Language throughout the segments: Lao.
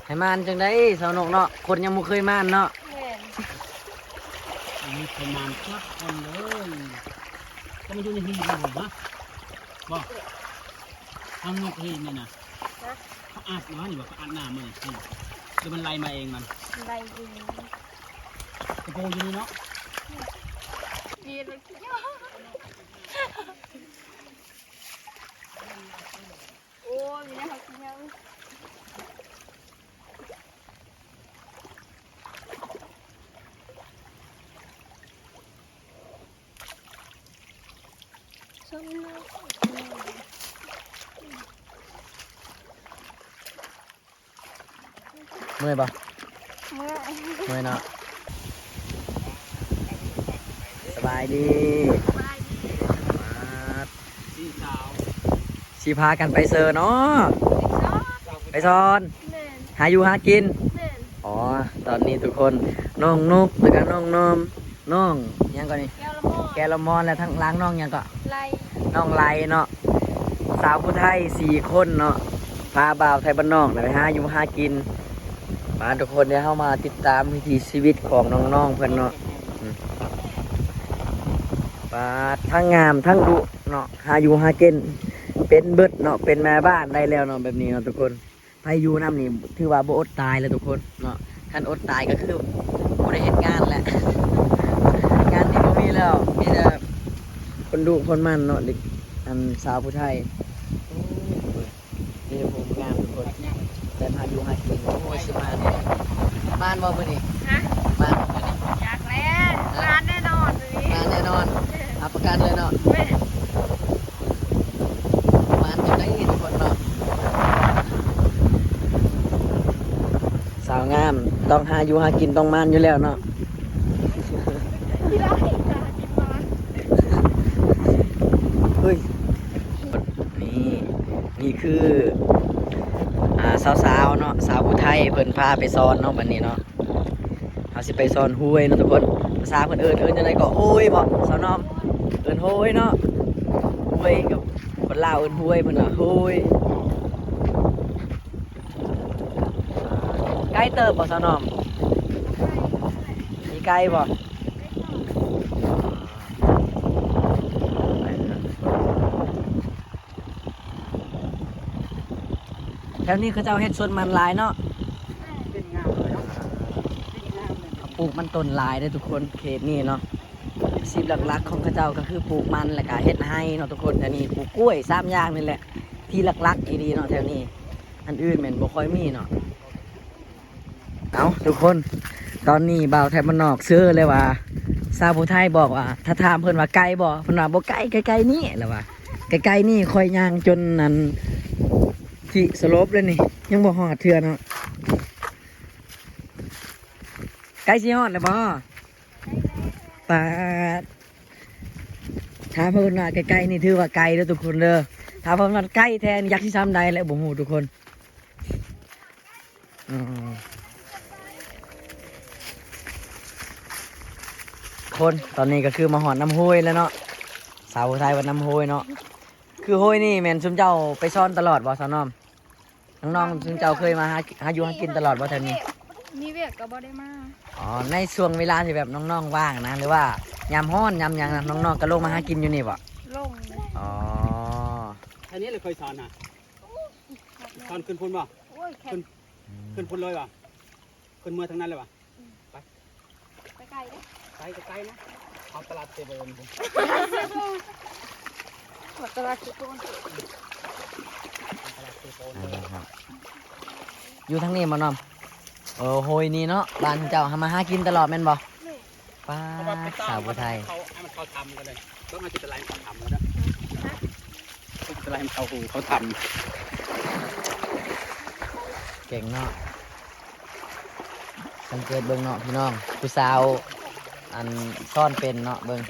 ໃຫ້ມານຈັ່ງໃດສາວນົກເນາະ ຄົນຍັງບໍ່ເຄີຍມານເນາະ. ແມ່ນ ຍັງບໍ່ເຄີຍມານຈັກຄົນເລີຍ. ກໍມາຢູ່ໃນຫີນນີ້ບໍ່ ບໍ່ ທາງນົກຫີນນີ້ນະ ຮະ ເຂົາອັດມານີ້ບໍ່ ເຂົາອັດນ້ຳມານີ້ ຫຼືມັນໄຫຼມາເອງມັນ? ໄຫຼເອງ ກະໂປຢູ່ນີ້ເນາະ. ໂອ້ຍ ມີແນວເຮົາຊິຍ່າງ ເມື່ອຍບໍ່? ເມື່ອຍ ເມື່ອຍເນາະ. ສະບາຍດີ ສະບາຍດີ. ມາ ສີ່ສາວ ຊິພາກັນໄປເຊີເນາະ? ໄປຊ່ອນ ໄປຊ່ອນ. ແມ່ນ ຫາຢູ່ຫາກິນ. ແມ່ນ. ອໍ ຕອນນີ້ທຸກຄົນ ນ້ອງນົກ ແລ້ວກະນ້ອງນອມ ນ້ອງຫຍັງກໍນີ້ ແກ້ວລະມອນ ແກ້ວລະມອນ ແລະທາງຫຼັງນ້ອງຫຍັງກໍ ໄລ ນ້ອງໄລເນາະ. ສາວຜູ້ໄທສີ່ຄົນເນາະ ພາບ່າວໄທບ້ານນອກໄປຫາຢູ່ຫາກິນ. ມາທຸກຄົນ ດຽວເຮົາມາຕິດຕາມວິຖີຊີວິດຂອງນ້ອງໆເພິ່ນເນາະ. ອືມ ປາດ ທັງງາມທັງດຸເນາະ ຫາຢູ່ຫາກິນເປັນເບິດເນາະ ເປັນແມ່ບ້ານໄດ້ແລ້ວເນາະ ແບບນີ້ເນາະທຸກຄົນ. ໃຜຢູ່ນຳນີ້ຖືວ່າບໍ່ອົດຕາຍແລ້ວທຸກຄົນເນາະ. ຄັນອົດຕາຍກໍຄືບໍ່ໄດ້ເຮັດງານແຫຼະ ງານນີ້ບໍ່ມີແລ້ວ ມີແຕ່ຄົນດຸຄົນໝັ່ນເນາະ ເດັກ ອັນ ສາວຜູ້ໄທ. ໂອ້ຍ ມີແຕ່ຜູ້ງາມທຸກຄົນ ແຕ່ຫາຢູ່ຫາກິນ. ໂອ້ຍ ຊິມານ ມານບໍ່ມື້ນີ້? ຮະ? ມານບໍ່ມື້ນີ້? ຢາກແລ້ວ ມານແນ່ນອນມື້ນີ້ ມານແນ່ນອນ ຮັບປະກັນເລີຍເນາະ. ແມ່ນ. ມານຈັ່ງໃດທຸກຄົນເນາະ ສາວງາມຕ້ອງຫາຢູ່ຫາກິນ ຕ້ອງມານຢູ່ແລ້ວເນາະ. ເຮີ້ຍ ນີ້ ນີ້ຄື ອ່າ ສາວໆເນາະ ສາວຜູ້ໄທເພິ່ນພາໄປຊ່ອນເນາະ ບັດນີ້ເນາະ. ເຮົາຊິໄປຊ່ອນຫ້ວຍເນາະທຸກຄົນ. ພາສາເພິ່ນເອີ້ນ ເອີ້ນຈັ່ງໃດກໍ ໂຮຍບໍ່ ສາວນ້ອມ? ເອີ້ນໂຮຍເນາະ ໂຮຍ ກັບຄົນລາວເອີ້ນຫ້ວຍ ເພິ່ນວ່າໂຮຍ. ໄກເຕີບບໍ່ສາວນ້ອມ? ມີໄກບໍ່? ແຖວນີ້ເຂົາເຈົ້າເຮັດສວນມັນຫຼາຍເນາະ ເປັນງາມເລີຍເນາະ ເປັນງາມເລີຍ. ເຂົາປູກມັນຕົ້ນຫຼາຍເດ້ທຸກຄົນ ເຂດນີ້ເນາະ. ອາຊີບຫຼັກໆຂອງເຂົາເຈົ້າກໍຄືປູກມັນ ແລ້ວກໍເຮັດໄຮ່ເນາະທຸກຄົນ. ແຖວນີ້ປູກກ້ວຍ ສາມຢ່າງນີ້ແຫຼະທີ່ຫຼັກໆອີ່ຫຼີເນາະແຖວນີ້ ອັນອື່ນແມ່ນບໍ່ຄ່ອຍມີເນາະ. ເອົ້າ ທຸກຄົນ ຕອນນີ້ບ່າວໄທບ້ານນອກເຊີເລີຍວ່າ ສາວຜູ້ໄທບອກວ່າ ຖ້າຖາມເພິ່ນວ່າໄກບໍ່ ເພິ່ນວ່າບໍ່ໄກ ໃກ້ໆນີ້ ລະວ່າ ໃກ້ໆນີ້. ຂ້ອຍຍ່າງຈົນອັນ ຊິສະຫຼົບແລ້ວນີ້ ຍັງບໍ່ຮອດເທື່ອເນາະ. ໃກ້ຊິຮອດແລ້ວບໍ່? ປາດ ຖ້າເພິ່ນວ່າໃກ້ໆນີ້ຖືວ່າໄກເດີທຸກຄົນເດີ. ຖ້າເພິ່ນວ່າໃກ້ແທ້ນີ້ ຈັກຊິຊ່ຳໃດແລ້ວ ບໍ່ຮູ້ທຸກຄົນ. ອືມ ຄົນ ຕອນນີ້ກໍຄືມາຮອດນ້ຳຫ້ວຍແລ້ວເນາະ. ສາວຜູ້ໄທວ່ານ້ຳຫ້ວຍເນາະ. ຄືຫ້ວຍນີ້ແມ່ນຊຸມເຈົ້າໄປຊ່ອນຕະຫຼອດບໍ່ ສາວນ້ອມ? ນ້ອງໆຊຸມເຈົ້າເຄີຍມາຫາ ຫາຢູ່ຫາກິນຕະຫຼອດບໍ່ແຖວນີ້? ມີວຽກກໍບໍ່ໄດ້ມາ. ອໍ ໃນຊ່ວງເວລາທີ່ແບບນ້ອງໆວ່າງນະ ຫຼືວ່າຍາມຮ້ອນຍາມຫຍັງນະ ນ້ອງໆກໍລົງມາຫາກິນຢູ່ນີ້ບໍ່? ລົງ. ອໍ ແຖວນີ້ເລີຍເຄີຍຊ່ອນຫາ ຊ່ອນຂຶ້ນພຸ້ນບໍ່? ໂອ້ຍ ຂຶ້ນ ຂຶ້ນພຸ້ນເລີຍບໍ່? ຂຶ້ນເມືອທາງນັ້ນເລີຍບໍ່? ໄປ ໄປໄກເດ້ ໄປໄກໆນະ ຮອດຕະຫຼາດເຊໂປນພຸ້ນ ຮອດຕະຫຼາດເຊໂປນ ຕະຫຼາດເຊໂປນ. ຢູ່ທາງນີ້ບໍ່ນ້ອງ? ເອີ ໂຮຍນີ້ເນາະ ບ້ານເຈົ້າຫາມາຫາກິນຕະຫຼອດແມ່ນບໍ່? ປ້າ ສາວຜູ້ໄທ ເອົາມັນເຂົ້າຖ້ຳກໍໄດ້ ຕ້ອງເອົາຈຸດຕະໄລເຂົ້າຖ້ຳກໍໄດ້ ຈຸດຕະໄລເຂົ້າຫູເຂົ້າຖ້ຳ ເກັ່ງເນາະ. ສັງເກດເບິ່ງເນາະພີ່ນ້ອງ ຜູ້ສາວ ອັນ ຊ່ອນເປັນເນາະ ເບິ່ງ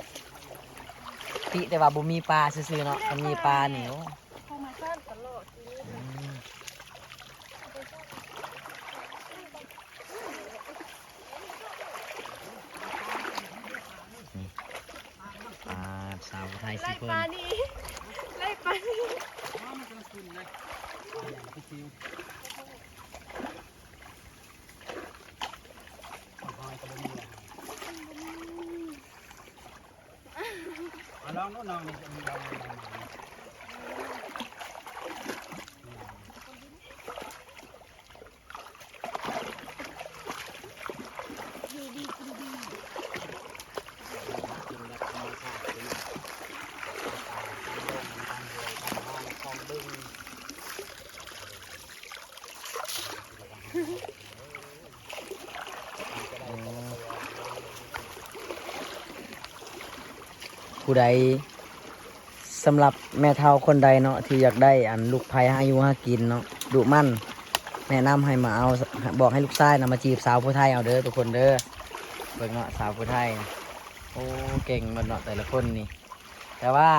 ຕິແຕ່ວ່າບໍ່ມີປາຊື່ໆເນາະ ຄັນມີປານີ້ ໂອ້ ເຂົາມາສ້ານຕະຫຼອດ. ອືມ ປາ ສາວໄທສີ່ຄົນ ໄລ່ປານີ້ ໄລ່ປານີ້. ມັນກຳລັງຂຶ້ນນະ ປາຫຍັງ ປາຊິວ. ລອງດູ ນ້ອງນີ້ ລອງ ລອງ ລອງ ລອງ. ຜູ້ໃດ ສຳລັບແມ່ເຖົ້າຄົນໃດເນາະ ທີ່ຢາກໄດ້ອັນລູກໃພ້ຫາຢູ່ຫາກິນເນາະ ດຸໝັ່ນ ແນະນຳໃຫ້ມາເອົາ ບອກໃຫ້ລູກຊາຍນະມາຈີບສາວຜູ້ໄທເອົາເດີທຸກຄົນເດີ. ເບິ່ງເນາະ ສາວຜູ້ໄທ ໂອ້ ເກັ່ງເບິດເນາະ ແຕ່ລະຄົນນີ້. ແຕ່ວ່າ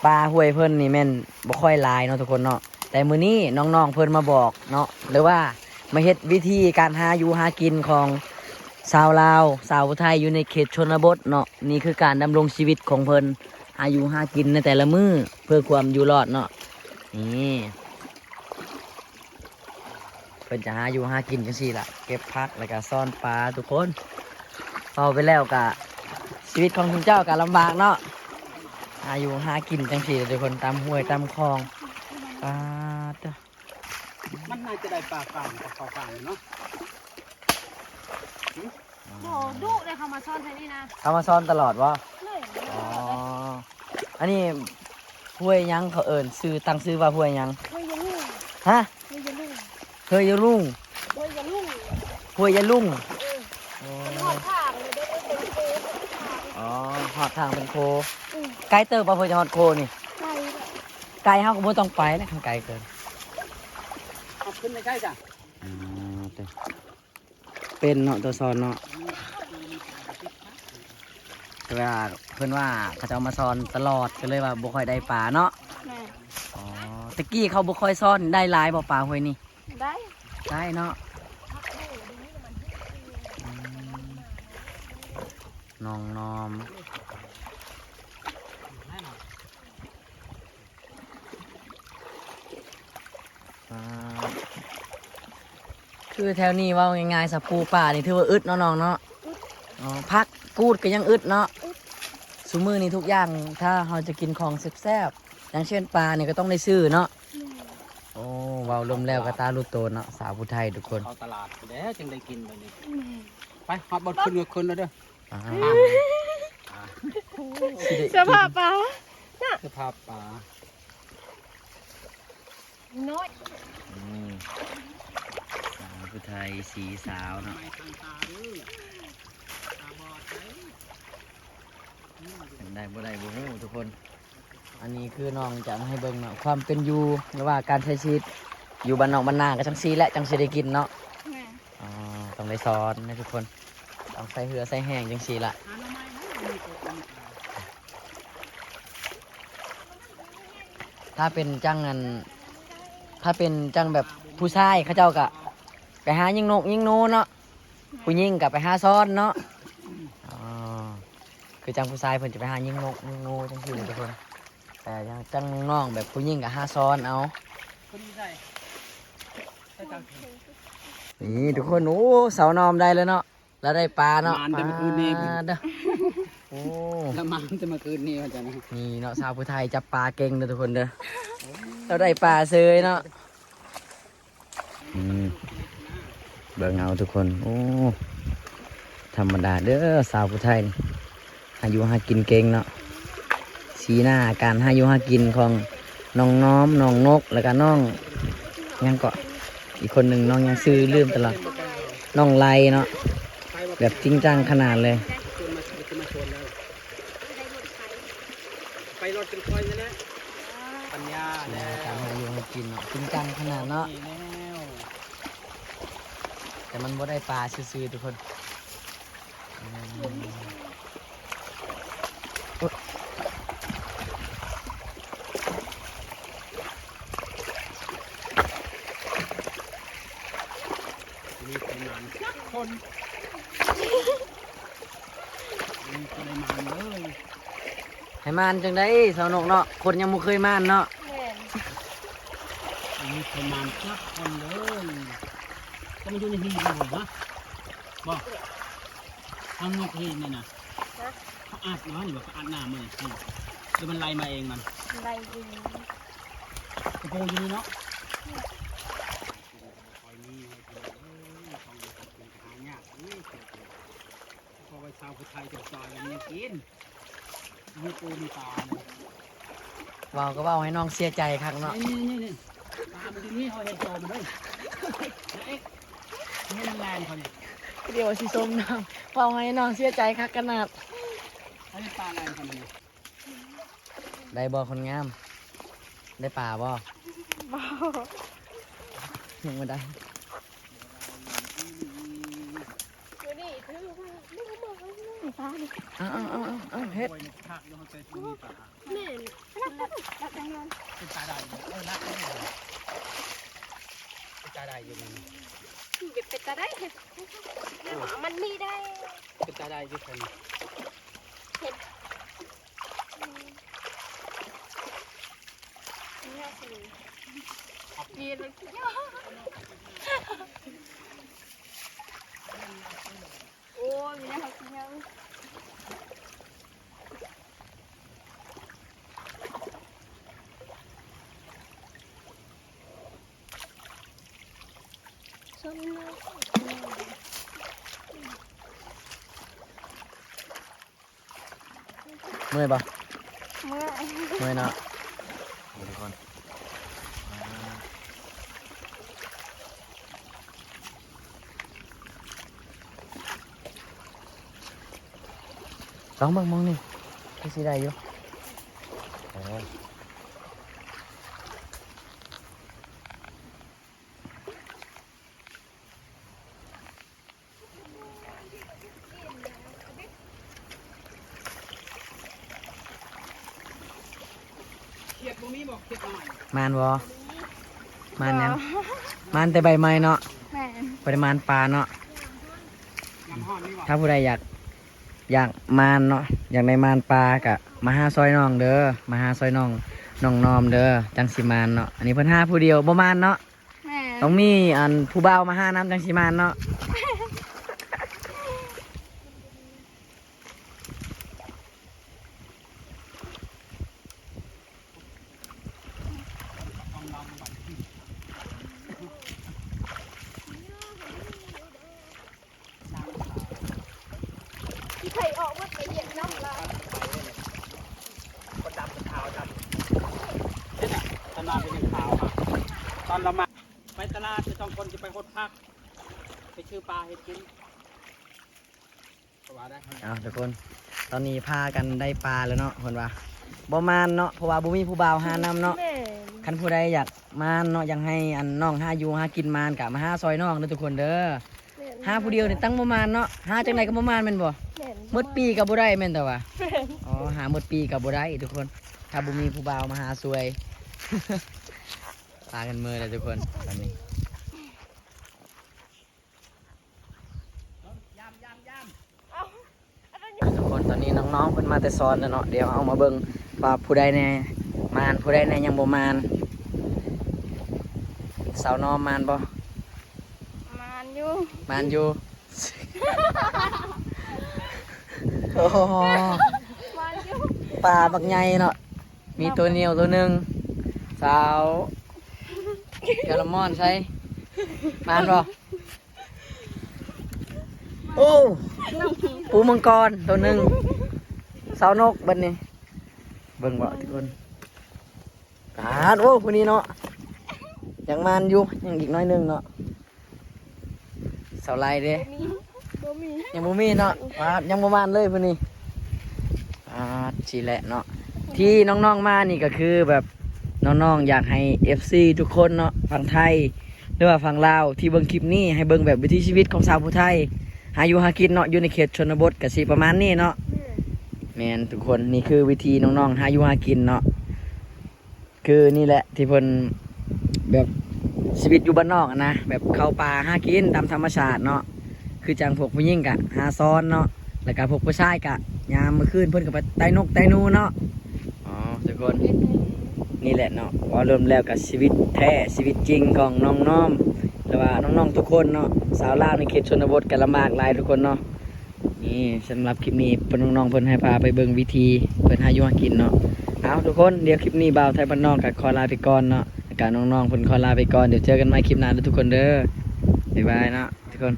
ປາຫ້ວຍເພິ່ນນີ້ແມ່ນບໍ່ຄ່ອຍຫຼາຍເນາະທຸກຄົນເນາະ, ແຕ່ມື້ນີ້ນ້ອງໆເພິ່ນມາບອກເນາະ ຫຼືວ່າມາເຮັດວິທີການຫາຢູ່ຫາກິນຂອງຊາວລາວ ຊາວໄທຢູ່ໃນເຂດຊົນນະບົດເນາະ. ນີ້ຄືການດຳລົງຊີວິດຂອງເພິ່ນ ຫາຢູ່ຫາກິນໃນແຕ່ລະມື້ເພື່ອຄວາມຢູ່ລອດເນາະ. ນີ້ ເພິ່ນຈະຫາຢູ່ຫາກິນຈັ່ງຊີ້ລະ ເກັບຜັກແລ້ວກະຊ້ອນປາທຸກຄົນ. ເວົ້າໄປແລ້ວກະ ຊີວິດຂອງຊຸມເຈົ້າກະລຳບາກເນາະ ຫາຢູ່ຫາກິນຈັ່ງຊີ້ແຫຼະທຸກຄົນ ຕາມຫ້ວຍຕາມຄອງ. ປາດເດີ ມັນໜ້າຈະໄດ້ປາຟາງ ປາເຂົ້າຟາງຢູ່ເນາະ. ໂອ້ ດຸເດ້ ເຂົາມາຊ້ອນແຖວນີ້ນະ ເຂົາມາຊ້ອນຕະຫຼອດບໍ່? ເລີຍ ອໍ ອັນນີ້ຫ້ວຍຫຍັງເຂົາເອີ້ນ? ຊື່ ຕັ້ງຊື່ວ່າຫ້ວຍຫຍັງ? ຫ້ວຍຢາລຸງ. ຮະ? ຫ້ວຍຢາລຸງ. ເຮີຍຢາລຸງ. ຫ້ວຍຢາລຸງ. ຫ້ວຍຢາລຸງ. ເອີ ໂອ້ ມັນຮອດທາງເລີຍເດ້ ເປັນໂຄ. ອໍ ຮອດທາງເປັນໂຄ. ອື ໄກເຕີບບໍ່ ເພື່ອຈະຮອດໂຄນີ້? ໄກ ໄກເຮົາກໍບໍ່ຕ້ອງໄປແລ້ວ ຄັນໄກເກີນ. ເອົາຂຶ້ນໄປໃກ້ຈ້ະ. ອ່າ ເປັນເນາະ ຕົວສອນເນາະ ແຕ່ວ່າເພິ່ນວ່າເຂົາເຈົ້າມາຊ້ອນຕະຫຼອດ ກໍເລີຍວ່າບໍ່ຄ່ອຍໄດ້ປາເນາະ. ແມ່ນ. ອໍ ແຕ່ກີ້ເຂົາບໍ່ຄ່ອຍຊ້ອນ ໄດ້ຫຼາຍບໍ່ປາຫ້ວຍນີ້? ໄດ້ ໄດ້ເນາະ. ອືມ ນ້ອງນ້ອມ. ອ່າ ຄືແຖວນີ້ເວົ້າງ່າຍໆຊະ ປູປານີ້ຖືວ່າອຶດເນາະນ້ອງເນາະ. ອື ອໍ ຜັກກູດກໍຍັງອຶດເນາະ. ອື ຊຸມື້ນີ້ທຸກຢ່າງ ຖ້າເຮົາຈະກິນຂອງແຊບໆ ຢ່າງເຊັ່ນປານີ້ກໍຕ້ອງໄດ້ຊື້ເນາະ. ແມ່ນ. ໂອ້ ເວົ້າລົມແລ້ວກໍຕາຫຼຸດໂຕນເນາະ ສາວຜູ້ໄທທຸກຄົນ. ເຂົ້າຕະຫຼາດພຸ້ນແຫຼະຈຶ່ງໄດ້ກິນບາດນີ້. ແມ່ນ. ໄປ ຮອດບ່ອນຂຶ້ນກໍຂຶ້ນແລ້ວເດີ. ອ່າ ສະພາບປານະ ສະພາບປານ້ອຍ. ອືມ ສາວຜູ້ໄທ ສີ່ສາວເນາະ ເປັນໄດ້ບໍ່ໄດ້ບໍ່ຮູ້ທຸກຄົນ. ອັນນີ້ຄືນ້ອງຈະມາໃຫ້ເບິ່ງເນາະ ຄວາມເປັນຢູ່ ຫຼືວ່າການໃຊ້ຊີວິດຢູ່ບ້ານນອກບ້ານນາ ກໍຈັ່ງຊີ້ແຫຼະ ຈັ່ງຊິໄດ້ກິນເນາະ. ແມ່ນ. ອໍ ຕ້ອງໄດ້ສອນໃຫ້ທຸກຄົນ ຕ້ອງໃຊ້ເຫື່ອໃຊ້ແຮງຈັ່ງຊີ້ລະ. ຖ້າເປັນຈັ່ງອັນ ຖ້າເປັນຈັ່ງແບບຜູ້ຊາຍ ເຂົາເຈົ້າກະໄປຫາຍິງນົກຍິງໜູເນາະ. ຜູ້ຍິງກໍໄປຫາຊ້ອນເນາະ. ອໍ ຄືຈັ່ງຜູ້ຊາຍເພິ່ນຈະໄປຫາຍິງນົກຍິງໜູຈັ່ງຊີ້ແຫຼະທຸກຄົນ. ແຕ່ຢ່າງຈັ່ງນ້ອງແບບຜູ້ຍິງກໍຫາຊ້ອນເອົາ. ນີ້ທຸກຄົນ ໂອ້ ສາວນ້ອມໄດ້ແລ້ວເນາະ ລາວໄດ້ປາເນາະ. ມານແຕ່ມື້ຄືນນີ້ ປາດເດີ. ໂອ້ ລະມານແຕ່ມື້ຄືນນີ້ວ່າຊັ້ນນະ. ນີ້ເນາະ ສາວຜູ້ໄທຈັບປາເກັ່ງເດີທຸກຄົນເດີ. ລາວໄດ້ປາເສີຍເນາະ. ອືມ ເບິ່ງເອົາທຸກຄົນ ໂອ້ ທຳມະດາເດີ ສາວຜູ້ໄທນີ້ຫາຢູ່ຫາກິນເກັ່ງເນາະ. ສີໜ້າການຫາຢູ່ຫາກິນຂອງນ້ອງນ້ອມ ນ້ອງນົກ ແລ້ວກະນ້ອງຫຍັງເກາະ ອີກຄົນໜຶ່ງ ນ້ອງຫຍັງ ຊື່ລືມຕະຫຼອດ ນ້ອງໄລເນາະ ແບບຈິງຈັງຂະໜາດເລີຍ. ໄປລົດເປັນຂ້ອຍນີ້ແຫຼະ ປັນຍາແລ້ວ ການຫາຢູ່ຫາກິນເນາະ ຈິງຈັງຂະໜາດເນາະ. ແຕ່ມັນບໍ່ໄດ້ປາຊື່ໆ ທຸກຄົນ. ອືມ ໂອ້ຍ ມີຄົນມານຈັກຄົນ ມີຄົນໄດ້ມານເລີຍ. ໃຫ້ມານຈັ່ງໃດສາວນົກເນາະ ຄົນຍັງບໍ່ເຄີຍມານເນາະ. ແມ່ນ. ມີຄົນມານຈັກຄົນເລີຍ. ກໍມັນຢູ່ໃນຫີນບໍ່ ຮະ ບໍ່ ທາງນົກຫີນນີ້ນະ. ຮະ? ອັດເນາະ ນີ້ວ່າໄປອັດນ້ຳມັນນີ້ ຫຼືມັນໄຫຼມາເອງມັນ? ໄຫຼເອງ. ກະປູຢູ່ນີ້ເນາະ ບໍ່ຄ່ອຍມີໃຫ້ກິນເລີຍ ຂອງຢູ່ຂອງກິນກະຫາຍາກເດ້ ເພາະວ່າຊາວຜູ້ໄທຈະຊອຍກັນຍັງກິນ ມີປູມີປາເນາະ. ເວົ້າກະເວົ້າໃຫ້ນ້ອງເສຍໃຈຄັກເນາະ ນີ້ໆໆ ປາມັນຢູ່ນີ້ ເຮົາເຫັນໂຕມັນເດ້ ເຮັດແລນເຂົານີ້ ດຽວຊິຊົມນ້ຳ ເວົ້າໃຫ້ນ້ອງເສຍໃຈຄັກຂະໜາດ ເຮົາເຫັນປາແລນເຂົານີ້. ໄດ້ບໍ່ຄົນງາມ? ໄດ້ປາບໍ່? ບໍ່ ຍັງບໍ່ໄດ້. ມື້ນີ້ຖືວ່າ ເອົາໆໆໆ ເຮັດ ໂອ້ຍ ຄັກຢູ່ ເຮົາໃສ່ຖົງນີ້ປາ ແມ່ນ ລັກຈັງນັ້ນ ເປັນຕາໄດ້ຢູ່ ເອີ ລັກ ເປັນຕາໄດ້ຢູ່ ມັນເປັນຕາໄດ້ ມັນມີໄດ້ ເປັນຕາໄດ້ຢູ່ ຄັນ ເຮັດ ໂອ້ຍ ມີແນວກິນຫຍັງ? ເມື່ອຍບໍ່? ເມື່ອຍ ເມື່ອຍເນາະ ນີ້ທຸກຄົນ ລອງເບິ່ງໝ່ອງນີ້ ຄືຊິໄດ້ຢູ່ ເອີ. ເຂດບໍ່ມີບໍ່ ເຂດນ້ອຍ ມານບໍ່? ມານຫຍັງ? ບໍ່ ມານແຕ່ໃບໄມ້ເນາະ ແມ່ນ ບໍ່ໄດ້ມານປາເນາະ ຍາມຮ້ອນມີບໍ່? ຖ້າຜູ້ໃດຢາກ ຢາກມານເນາະ ຢາກໄດ້ມານປາກະມາຫາຊ່ອຍນ້ອງເດີ ມາຫາຊ່ອຍນ້ອງ ນ້ອງນອມເດີ ຈັ່ງຊິມານເນາະ ອັນນີ້ເພິ່ນຫາຜູ້ດຽວບໍ່ມານເນາະ ແມ່ນ ຕ້ອງມີອັນຜູ້ບ່າວມາຫານຳຈັ່ງຊິມານເນາະ. ໄປອອກໝົດໄປວຽກນຳລາວ ຄົນດຳເປັນຂາວດຳ ເຫັນນະ ຕອນມາເປັນຫຍັງຂາວມາ ຕອນລາວມາ ໄປຕະຫຼາດ ໄປສອງຄົນ ຊິໄປຫົດຜັກ ໄປຊື້ປາເຮັດກິນ ເອົາ ທຸກຄົນ ຕອນນີ້ພາກັນໄດ້ປາແລ້ວເນາະ ເພິ່ນວ່າບໍ່ມານເນາະ ເພາະວ່າບໍ່ມີຜູ້ບ່າວຫານຳເນາະ ແມ່ນ ຄັນຜູ້ໃດຢາກມານເນາະ ຢາກໃຫ້ອັນນ້ອງຫາຢູ່ຫາກິນມານ ກະມາຫາຊ່ອຍນ້ອງເດີທຸກຄົນເດີ ແມ່ນ ຫາຜູ້ດຽວນີ້ຕັ້ງບໍ່ມານເນາະ ຫາຈັ່ງໃດກະບໍ່ມານແມ່ນບໍ່? ແມ່ນ ໝົດປີກະບໍ່ໄດ້ແມ່ນແຕ່ວ່າ ແມ່ນ ອໍ ຫາໝົດປີກະບໍ່ໄດ້ທຸກຄົນ ຖ້າບໍ່ມີຜູ້ບ່າວມາຫາຊ່ວຍ ພາກັນເມືອແລ້ວທຸກຄົນ ຕອນນີ້. ອ່ະ ທຸກຄົນ ຕອນນີ້ນ້ອງໆເພິ່ນມາແຕ່ສອນແລ້ວເນາະ ດຽວເຮົາມາເບິ່ງວ່າຜູ້ໃດແດ່ມານ ຜູ້ໃດແດ່ຍັງບໍ່ມານ ສາວນອມມານບໍ່? ມານຢູ່ ມານຢູ່ ໂອ້ໂຫ ມານຢູ່ ປາບັກໃຫຍ່ເນາະ ມີໂຕໜຽວໂຕໜຶ່ງ ສາວ ແກລະມອນໃສ່ ມານບໍ່? ໂອ້ ປູມັງກອນໂຕໜຶ່ງ ສາວນົກບັດນີ້ ເບິ່ງບໍ່ທຸກຄົນ ປາດ ໂອ້ ຜູ້ນີ້ເນາະ ຍັງມານຢູ່ ຍັງອີກໜ້ອຍໜຶ່ງເນາະ ສາວໄລເດ້ ບໍ່ມີ ຍັງບໍ່ມີເນາະ ປາດ ຍັງບໍ່ມານເລີຍຜູ້ນີ້ ປາດ ຊີ້ແຫຼະເນາະ ທີ່ນ້ອງໆມານີ້ກະຄືແບບ ນ້ອງໆຢາກໃຫ້ເອັຟຊີທຸກຄົນເນາະ ຝັ່ງໄທ ຫຼືວ່າຝັ່ງລາວທີ່ເບິ່ງຄລິບນີ້ ໃຫ້ເບິ່ງແບບວິຖີຊີວິດຂອງຊາວຜູ້ໄທ ຫາຢູ່ຫາກິນເນາະ ຢູ່ໃນເຂດຊົນນະບົດກະຊິປະມານນີ້ເນາະ ແມ່ນ ແມ່ນທຸກຄົນ ນີ້ຄືວິຖີນ້ອງໆຫາຢູ່ຫາກິນເນາະ ຄືນີ້ແຫຼະທີ່ເພິ່ນແບບຊີວິດຢູ່ບ້ານນອກຫັ້ນນະ ແບບເຂົ້າປ່າຫາກິນຕາມທຳມະຊາດເນາະ ຄືຈັ່ງພວກຜູ້ຍິງກະຫາຊອນເນາະ ແລ້ວກະພວກຜູ້ຊາຍກະຍາມມື້ຄືນເພິ່ນກະໄປໄຕ່ນົກໄຕ່ໜູເນາະ ອໍ ທຸກຄົນ ນີ້ແຫຼະເນາະ ເວົ້າລວມແລ້ວກະຊີວິດແທ້ ຊີວິດຈິງຂອງນ້ອງນອມ ຫຼືວ່ານ້ອງໆທຸກຄົນເນາະ ຊາວລາວໃນເຂດຊົນນະບົດກະລຳບາກຫຼາຍທຸກຄົນເນາະ ນີ້ສຳລັບຄລິບນີ້ ເພິ່ນ ນ້ອງໆເພິ່ນໃຫ້ພາໄປເບິ່ງວິທີເພິ່ນຫາຢູ່ຫາກິນເນາະ. ເອົາ ທຸກຄົນ ດຽວຄລິບນີ້ບ່າວໄທບ້ານນອກກໍຂໍລາໄປກ່ອນເນາະ ແລ້ວກໍນ້ອງໆເພິ່ນຂໍລາໄປກ່ອນ. ດຽວເຈີກັນໃໝ່ຄລິບໜ້າເດີທຸກຄົນເດີ. ບາຍບາຍເນາະທຸກຄົນ.